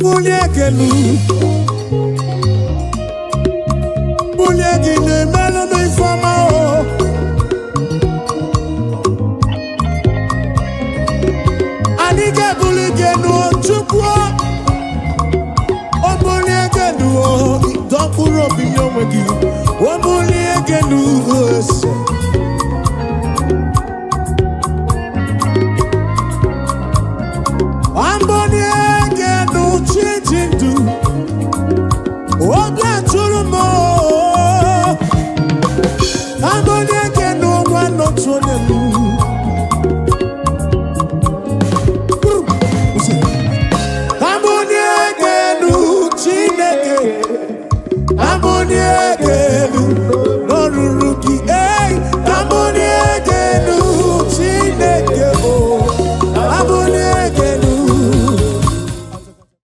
Bulie gị elu. Bulie gị na-emelụ m ifeọma o. Anyị ga-ebuli gị elu o, Chukwu o. O bulie gị elu o, dọkpụrụ obi nye onwe gị. O bulie gị elu o, ese.